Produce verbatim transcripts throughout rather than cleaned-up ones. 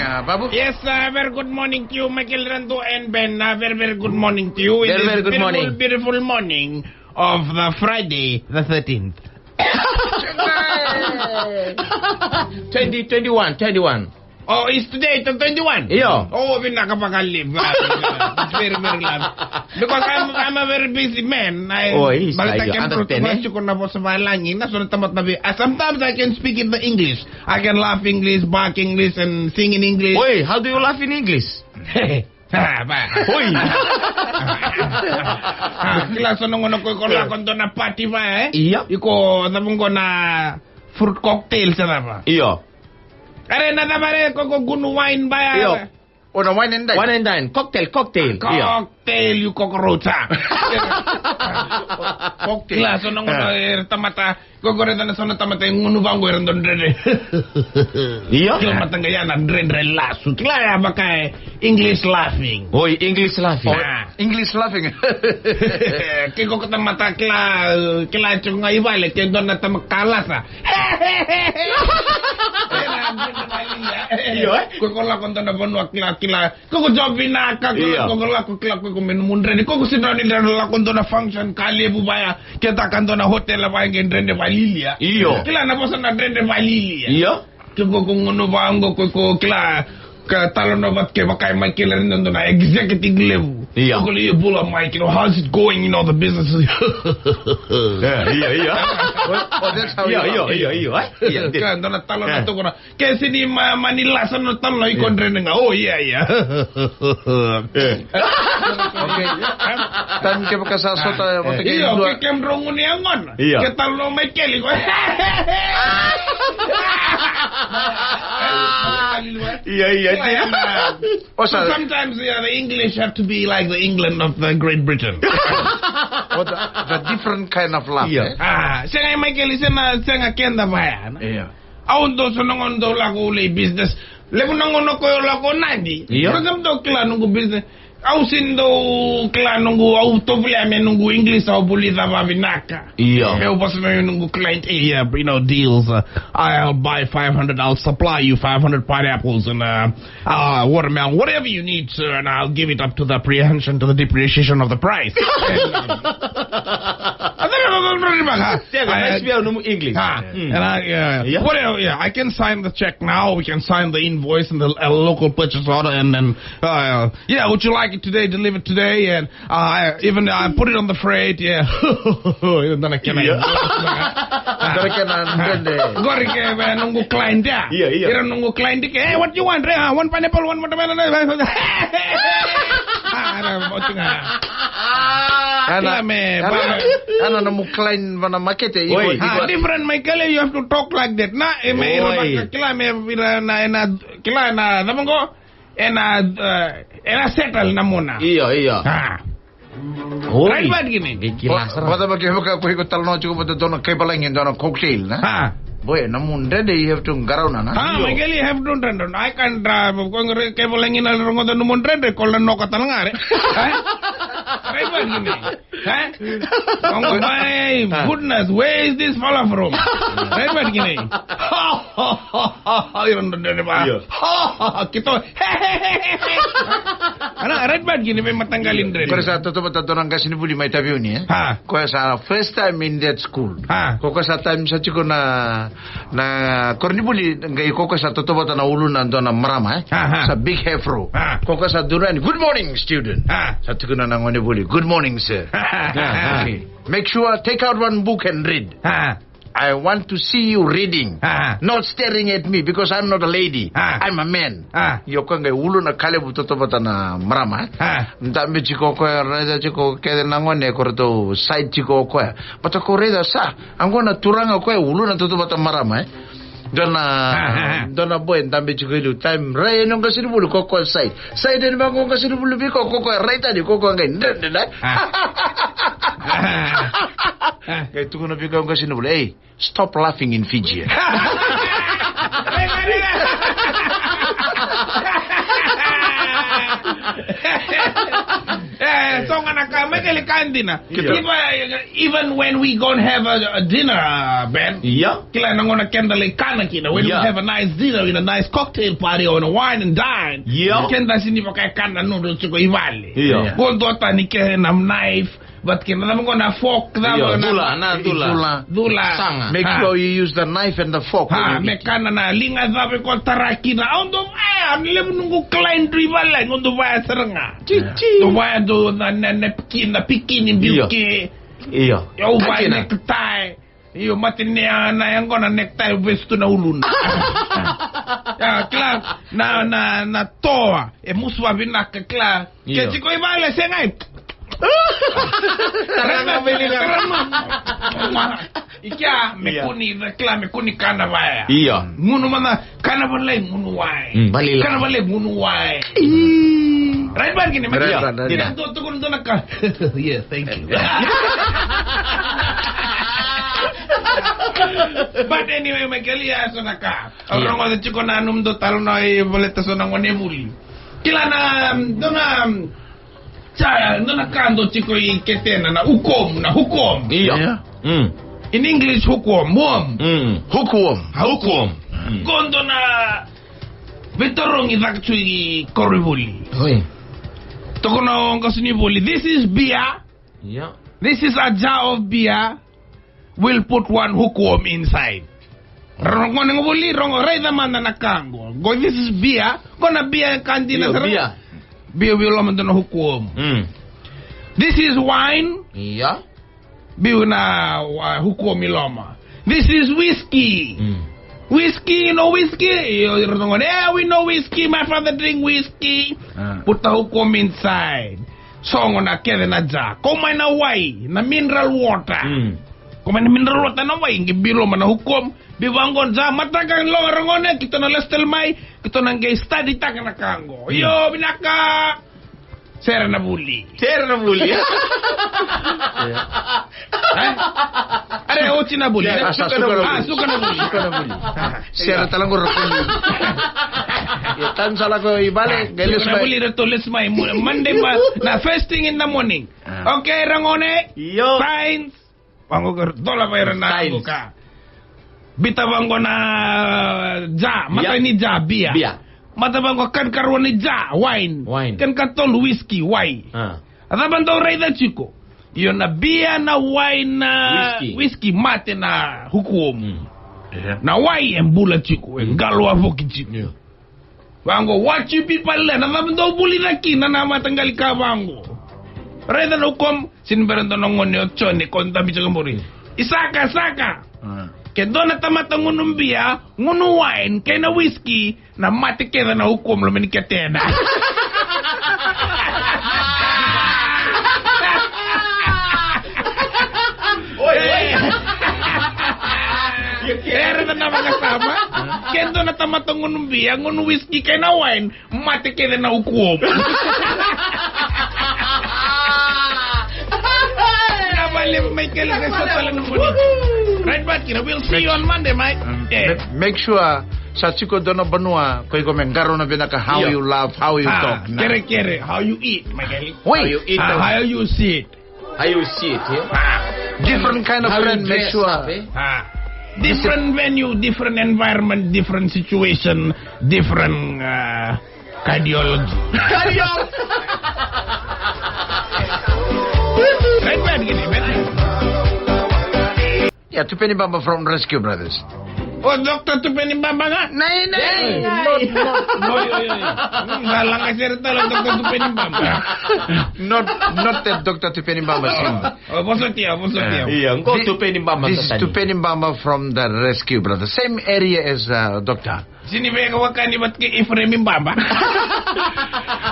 Uh, Babu? Yes, uh, very good morning to you, Michael Rando and Ben. Uh, very, very good morning to you. Very, very good morning. Beautiful morning of the Friday the thirteenth. Twenty twenty-one, twenty-one. Oh, it's today, the twenty-one? Io. Oh, vinaka vakalevu. It's very, very lovely. Because I'm, I'm a very busy man. I, oh, yes, I understand, eh? Tiko na vosa vavalagi, na so na tamata na vei. Uh, sometimes I can speak in the English. I can laugh English, bark English, and sing in English. Oi, how do you laugh in English? Ah, ba. Oi. Ah, kila so na gauna ko iko lako dua na party ba, eh? Io. Iko cava qo na fruit cocktail se cava? Io. Are na cava re ko ko gunu wine ba ya? Io. O na wine and dine. Wine and dine. Cocktail, cocktail. Io. Cocktail, you cockroach, ah. Cocktail. Kila so na gauna, eh, tamata Ko ko raica na so na tamata e gunu vaqo era dau dredre. Io. Kila mataqali ya na dredre lasu. Kila ya vaka e English laughing. Oi, English laughing. Ah. English laughing. Ke ko tamata kila, kila tiko ga i vale, ke dua na tama kalasa. Io, eh? Ko ko lako dua na vanua kila, kila. Ko ko job vinaka, ko, io, ko ko lako kila ko ko me nomu dredre. Ko ko sega ni dredre lako dua na function ka levu vaya, ke taka dua na hotel vaya qai dredre valilia. Io. Kila na vosa na dredre valilia. Io. Ke ko ko gunu vaqo ko ko kila ka talanoa vata kei vaka e Michael e dua na executive levu. Io. Ko ko le bula Michael, how's it going, you know, the business? Yeah, io, io. Well, oh, that's how you are. Io, io, io, io, eh? Io, ka dua na talanoa toko na Ke sini ma, mani lasa na talo na iko dredre ga. Oh, yeah, yeah. Eh. Okay. Taimi kevaka sa sota, eh, vata kei io, dua. Ke kemudrau gunu yaqona. Io. Ke talo mai keli ko. Io, io, io. O sa- So sometimes, yeah, the English have to be like the England of the Great Britain. Or the, the different kind of laugh, io, eh? Ah, sega mai keli, sega, sega keda vaya, na? Io. Au dau so na gauna dau lako u lai business. Levu na gauna ko au lako Nadi. Io. Raica mo dau kila noqu business. Au sini dau kila noqu, au tovolea me noqu English au vulica vavinaka. Io. Meu vosa me noqu client, eh, yeah, you know, deals. Uh, I'll buy five hundred, I'll supply you five hundred pineapples and, uh, uh, watermelon, whatever you need, sir, and I'll give it up to the apprehension, to the depreciation of the price. And, uh, Sega, I, nice vei au nomu English. Ah, mm. And I, uh, yeah. What else? Yeah, I can sign the check now. We can sign the invoice and the, uh, local purchase order, and then, uh, yeah, would you like it today? Delivered today, and, uh, I even, uh, put it on the freight. Yeah. Even then I can. Yeah. Qori ke na dredre. Qori ke, uh, noqu client, yeah. Yeah, yeah. Ira noqu client ke, "Hey, what do you want?" Re, ah, one pineapple, one watermelon. Ah, era, botinga. Ana, kila me, ana, ba- ana nomu client vana makete, oi, iko, ah, iko. Different, Michael, you have to talk like that. Na, e me ira, oi, vaka, kila me ira na, ena, kila na, cava qo? Ena, eh, ena settle na muna. Io, io. Ah. Oi. Right, but give me. Kila sara. Vata vaka, vaka ko iko talanoa tiko vata dua na kaivalagi, dua na cocktail, na? Ah. Boy, nomu dredre, you have to qarauna, na? Ah, io. Michael, you have to dredre. I can't, uh, ko kaivalagi na rogoca nomu dredre, ko la noka tale ga, re. Eh? Right, but give me. Eh? Oqo, my goodness, where is this fella from? Right, but gini. Ira na dredre va. Io. Kito. Ana, right, but gini, me mataqali dredre. Qori sa tautauvata dua na qasenivuli mai Taveuni, eh? Ha. Koya sa first time in that school. Ha. Ko koya sa time sa tiko na Na koronivuli, qai ko koya sa tautauvata na uluna dua na marama, eh? Aha. Sa big afro. Ah. Ko koya sa duri yani, "Good morning, student." Ah. Sa tukuna na gonevuli, "Good morning, sir." Ah. Okay. "Make sure, take out one book and read." Ah. "I want to see you reading. Ah. Not staring at me because I'm not a lady. Ah. I'm a man." Ah. Io, koya qai uluna ka levu tautauvata na marama, eh? Ah. Dabe tiko o koya, raica tiko kece na gone, ko ratou side tiko o koya. Baleta ko raica sa, oqo na turaga o koya, uluna tautauvata marama, eh? Dua na, ah, ah, ah, dua na boy dabe tiko i liu, time rai yani o qasenivuli, ko koya side. Side yani vaqo o qasenivuli vei koya, ko koya rai tani, ko koya qai dredre, dredre. Ah. Qai tukuna vei koya o qasenivuli, "Ei, stop laughing in Fijian." Eh, Toga na ka, mai kele ka dina. Io. Even, even when we gonna have a, a dinner, uh, Ben. Io. Kila na gauna keda lai kana kina. When we have a nice dinner in a nice cocktail party or a wine and dine. Io. Keda sini vaka e kana noodle tiko i vale. Io. Qo dua tani ke na knife. But kena cava qo na fork, cava na dula, na dula. Dula. Dula. Saga. Make sure you use the knife and the fork when you eat. Me kana na liga cava ko tara kina. Au dau vaya, au levu noqu client i vale, au dau vaya sara ga. Dau vaya dau na, na, na pikini, na pikini biuke. Io. Io. Au vaya necktie. Io, mate ni a na yaqona necktie, vesu tu na uluna. Ia, kila, na, na, na toa, e musu vavinaka, kila. Io. Ke tiko i vale, segai. Tara ga veli ga. Tara ga. Ikia, me kuni, kila, me kuni kana vaya. Io. Gunu mana, kana valai, gunu wai. Mm, valila. Kana valai, gunu wai. Ii. Right, Ban, kini, right, Ban, right. Kini, tu, tu, tu, na ka. Yeah, thank you. But anyway, Michael, ia, so na ka. Au rogoca tiko na nomu dau talanoa i baleta so na gone vuli. Kila na, dua na, sa, dua na ka dau tiko i ketena, na hukum, na hukum. Io. Io. Mm. In English, hukum, worm. Mm. Hukum. Hukum. Mm. Qo dua na veitarogi caka tu i koronivuli. Oi. Tokona o qasenivuli, this is beer. Io. This is a jar of beer. We'll put one hukum inside. Rogo ni vuli, rogo, raica mada na ka qo. Qo, this is beer. Qo na beer, ka dina sara. Io, beer. Beer, vei loma dua na hukum. Mm. This is wine. Io. Biu na, uh, hukum i loma. This is whiskey. Mm. Whiskey, you know whiskey? Io, io, rogo ni, yeah, we know whiskey. My father drink whiskey. Ah. Put the hukum inside. Sogo na kece na ja. Kau mai na wai, na mineral water. Mm. Kau mai na mineral water na wai, qai biu loma na hukum. Biu vaqo ja, mataka loga ragone, keitou na lesu tale mai, keitou na qai study taka na ka qo. Mm. Io, vinaka. Sere na vuli. Sere na vuli. Eh? Are, oti na vuli. Ia, sa suka na vuli. Ah, suka na vuli. Suka na vuli. Sere tale qo ra vuli. Ia, tan sa lako i vale, qai lesu mai. Suka na vuli, ratou lesu mai. Mo-, Monday ma, na first thing in the morning. Ah. Okay, ragone. Io. Science. Vaqo ka dola vei ira na, science, qo ka. Biuta vaqo na ja, mata ni ja, beer. Beer. Mata vaqo ka karua ni ja, wine. Wine. Ka katolu, whiskey, wai. Ah. A cava dau raica tiko? Io, na beer, na wine, na whiskey. Whiskey, mate na hukum. Mm. Yeah. Na wai e bula tiko, e qalo wavoki tiko. Yeah. Vaqo, what you people learn? Na cava dou vulica kina na mataqali ka vaqo? Raica na hukum, sini bera dua na gone o Jone, ko dabe tiko muri. Isaka, Isaka. Ah. Ke dua na tamata gunu beer, gunu wine, kei na whiskey, na mate kece na hukum loma ni ketena. Oi, oi. Era na vakasama. Ke dua na tamata gunu beer, gunu whiskey kei na wine, mate kece na hukum. Na vale mai kele ke sa tale na moni. Right back, you know, we'll see you on Monday, mate. Um, yeah. Ma-, make sure sa tiko dua na vanua ko iko me qarauna vinaka how you laugh, how you talk. Kere, kere, how you eat, Michael? Wait. How you eat, how you sit. How you sit, eh? Different kind of friend, make sure. Different venue, different environment, different situation, different, uh, cardiology. Cardiology. Right, man, give me, man. Yeah, Tupeni Bamba from Rescue Brothers. Oh, Doctor Tupeni Bamba ga? Nei, nei, nei. Not, not, not. Oi, oi, oi. Hmm, sa laka sere tale o Doctor Tupeni Bamba. Not, not that Doctor Tupeni Bamba, Simba. Oh, vosotia, vosotia. Ia, qo Tupeni Bamba. This is Tupeni Bamba from the Rescue Brothers. Same area as, uh, Doctor. Sini veka wakani vatke Ifremi Bamba.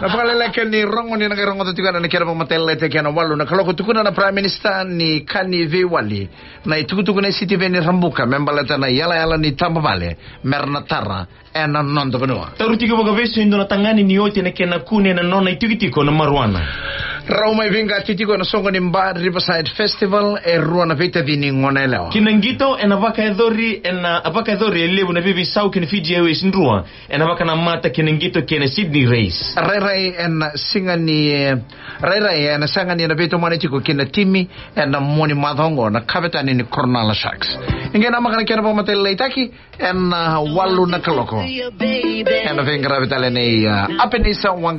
Na vakaleleka ni rogo ni na qai rogoca tiko na kena vakamatailalai tiko na walu na kaloko, tukuna na Prime Minister ni ka ni veiwali na itukutuku nei Sitiveni Rabuka me baleta na iyalayala ni tabavale me ra na tara ena noda vanua. Tauri tiko vakavesu e dua na tagane ni oti na kena kune na nona itikotiko na maruana. Rau mai veiqati tiko ena soqo ni Ba Riverside Festival, e rua na veitacini gone yalewa. Kina qito ena vakayacori, ena vakayacori e levu na veiveisau kei na Fiji Airways drua, ena vakanamata kina qito kei na Sydney Race. Rairai ena siga ni, eh, rairai ena sega ni na veitomani tiko kina timi ena mua ni macawa oqo na kavetani ni Cronulla Sharks. Ni qai namaka na kena vakamatailalai taki ena walu na kaloko. Ena veiqaravi tale nei, uh, Apenisa Wanga.